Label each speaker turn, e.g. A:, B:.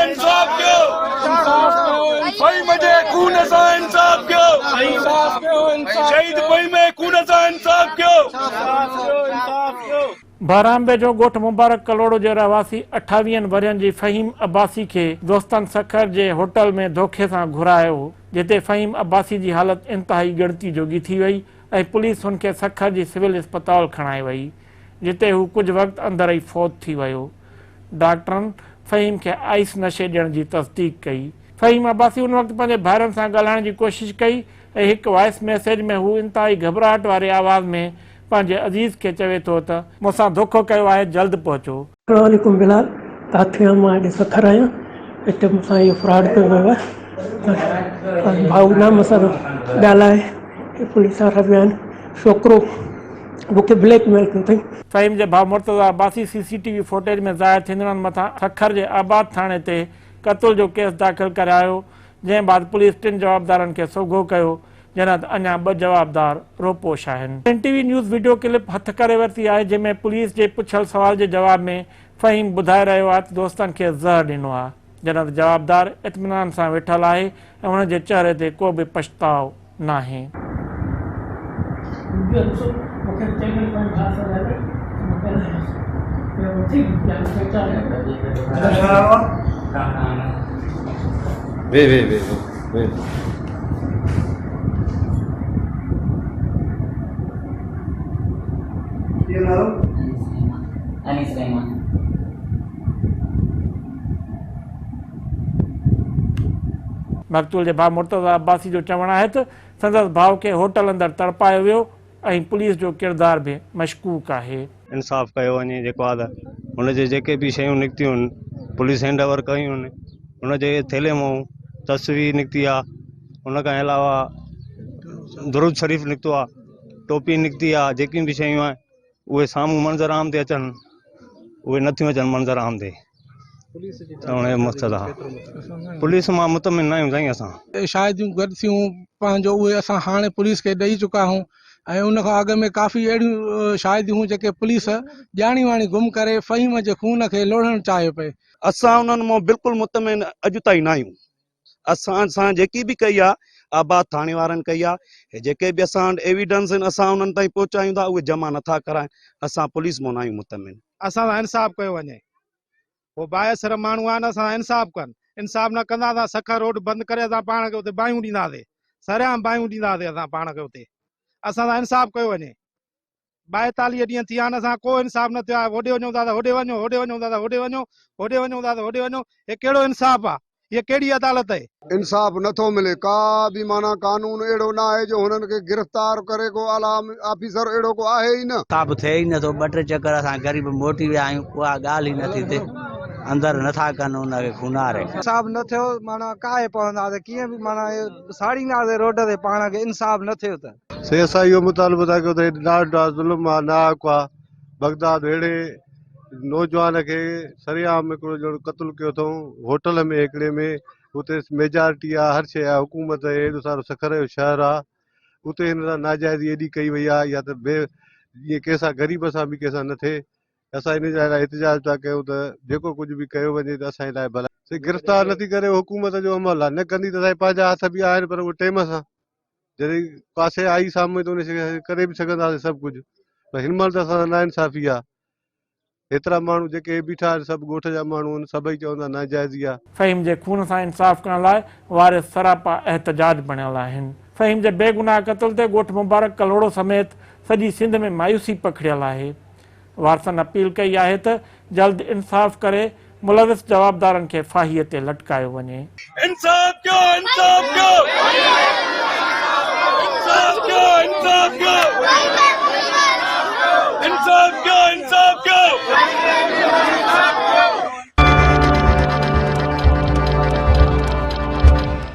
A: انصاف ڪيو فهيم جي خون سان انصاف ڪيو شهيد فهيم جي خون سان انصاف ڪيو.
B: بهرام ويجهو ڳوٺ مبارڪ ڪلهوڙو جي رهواسي اٺاويهن ورهين جي فهيم عباسي کي دوستن سکر جي هوٽل ۾ ڌوکي سان گهرايو جتي فهيم عباسي جي حالت انتهائي ڳڻتي جوڳي ٿي وئي ۽ پوليس هن کي سکر جي سول اسپتال کڻائي وئي جتي هو ڪجهه وقت اندر ئي فوت ٿي ويو. ڊاڪٽرن فهيم کي آئس نشي ڏيڻ جي تصديق ڪئي. فهيم عباسي ان وقت پنهنجي ڀائرن سان ڳالهائڻ جي ڪوشش ڪئي ۽ هڪ وائس ميسيج ۾ هو انتهائي گهٻراهٽ واري آواز ۾ پنهنجي عزيز کي چوي ٿو ته مون سان ڌوکو ڪيو آهي جلد پهچو.
C: السلام عليڪم بلال ڪاٿي آهين مان هيڏي سکر آهيان هتي مون سان اهو فراڊ ڪيو ويو آهي ڀائو نه مون سان ڳالهائي پوليس وارا به آهن ڇوڪرو مون کي بليڪ ميل ڪيو اٿئي.
B: فهيم جي ڀاء Murtaza Abbasi C C T V footage ۾ ظاهر ٿيندڙن مٿان سکر جي آباد ٿاڻي تي قتل جو ڪيس داخل ڪرايو جنهن بعد پوليس ٽن جوابدارن کي سوگهو ڪيو جڏهن ته اڃا ٻه جوابدار روپوش آهن. N T V news video clip هٿ ڪري ورتي آهي جنهن ۾ پوليس جي پڇيل سوال جي جواب ۾ فهيم ٻڌائي رهيو آهي ته دوستن کيس زهر ڏنو آهي جڏهن ته جوابدار اطمينان سان ويٺل آهي ۽ ان جي چهري تي ڪو به پڇتاء ناهي. مقتول جي ڀاء مرتضيٰ عباسي جو چوڻ آهي ته سندس ڀاء کي هوٽل اندر تڙپايو ويو ۽ پوليس جو ڪردار به مشڪوڪ آهي.
D: انصاف ڪيو وڃي جيڪو آ ته هن جي جيڪي به شيون نڪتيون آهن پوليس هينڊ اوور ڪيون آهن هن جي ٿيلهي مون تصوير نڪتي آ ان کان علاوه درود شريف نڪتو آ ٽوپي نڪتي آ جيڪيون به شيون آهن اهي سامهون منظر عام تي اچن اهي نٿيون اچن منظر عام تي پوليس مان مطمئن نه آهيون سائين اسان.
E: شاهديون گڏ ٿيون پنهنجو اهي اسان هاڻي پوليس کي ڏئي چڪا آهيون ۽ ان کان اڳ ۾ ڪافي اهڙيون شاهديون هيون جيڪي پوليس ڄاڻي واڻي گم ڪري فهيم جي خون کي لوڙهڻ چاهيو پئي.
F: اسان انهن مان بلڪل مطمئن اڄ تائين نه آهيون. اسان سان جيڪي به ڪئي آ آباد ٿاڻي وارن ڪئي آ جيڪي به اسان وٽ ايويڊنس آهن اسان انهن تائين پهچايون ٿا اهي جمع نٿا ڪرائن اسان پوليس مان نه آهيون مطمئن.
E: اسان سان انصاف ڪيو وڃي. هو بااثر ماڻهو آهن اسان سان انصاف ڪن انصاف نه ڪندا اسان سکر روڊ بند ڪري اسان پاڻ کي اتي باهيون ڏينداسي سرعام باهيون ڏينداسي اسان پاڻ کي اتي اسان سان انصاف ڪيو وڃي 42 ڏينهن ٿي ويا آهن اسان ڪو انصاف نه ٿيو آهي هوڏي وڃون ٿا ته هوڏي وڃو هوڏي وڃون ٿا ته هوڏي وڃو هوڏي وڃون ٿا ته هوڏي وڃو هي ڪهڙو انصاف آهي هيء ڪهڙي عدالت اهي.
G: انصاف نه ٿو ملي ڪا به معنيٰ قانون اهڙو نه آهي جو هنن کي گرفتار ڪري ڪو اعليٰ آفيسر اهڙو ڪو آهي ئي نه.
H: انصاف ٿئي ئي نٿو ٻه ٽي چڪر اسان غريب موٽي ويا آهيون اها ڳالهه ئي نٿي ٿئي اندر نٿا ڪن ان کي خوناري.
E: انصاف نه ٿيو معنيٰ ڪاهي پونداسين ڪيئن به معنيٰ ساڙينداسين روڊ تي پاڻ کي انصاف نه ٿيو ته.
I: سائين اسان اهو مطالبو ٿا ڪيون ته هي ڏاڍ آ ظلم آ ناحق آ بغداد اهڙي نوجوان کي سرعام هڪڙو ڄڻ قتل ڪيو اٿئون هوٽل ۾ هڪڙي ۾ اتي ميجارٽي آ هر شيء آ حڪومت هيڏو سارو سکر جو شهر آ اتي هن سان ناجائزي ايڏي ڪئي وئي آ يا ته بي ائين ڪنهن سان غريب سان به ڪنهن سان نه ٿئي اسان ان جي لاء احتجاج پيا ڪيون ته جيڪو ڪجهه به ڪيو وڃي ته اسان جي لاء ڀلائي سي گرفتار نٿي ڪري حڪومت جو عمل آ نه ڪندي ته اسان پنهنجا هٿ به آهن پر اهو ٽيم سان جڏهن ڪا شيء آئي سامهون ته ان شيء کي ڪري به سگهنداسين سڀ ڪجهه پر هن مهل ته اسان سان ناانصافي آهي هيترا ماڻهو جيڪي هي بيٺا آهن سڀ ڳوٺ جا ماڻهو آهن سڀئي چون ٿا ناجائزي آهي.
B: فهيم جي خون سان انصاف ڪرڻ لاء وارث سراپا احتجاج بڻيل آهن. فهيم جي بيگناهه قتل تي ڳوٺ مبارڪ ڪلهوڙو سميت سڄي سنڌ ۾ مايوسي پکڙيل آهي. وارثن اپيل ڪئي آهي ته جلد انصاف ڪري ملوث جوابدارن کي ڦاهي تي لٽڪايو وڃي.
A: انصاف ڪيو انصاف ڪيو انصاف ڪيو انصاف ڪيو انصاف ڪيو انصاف ڪيو.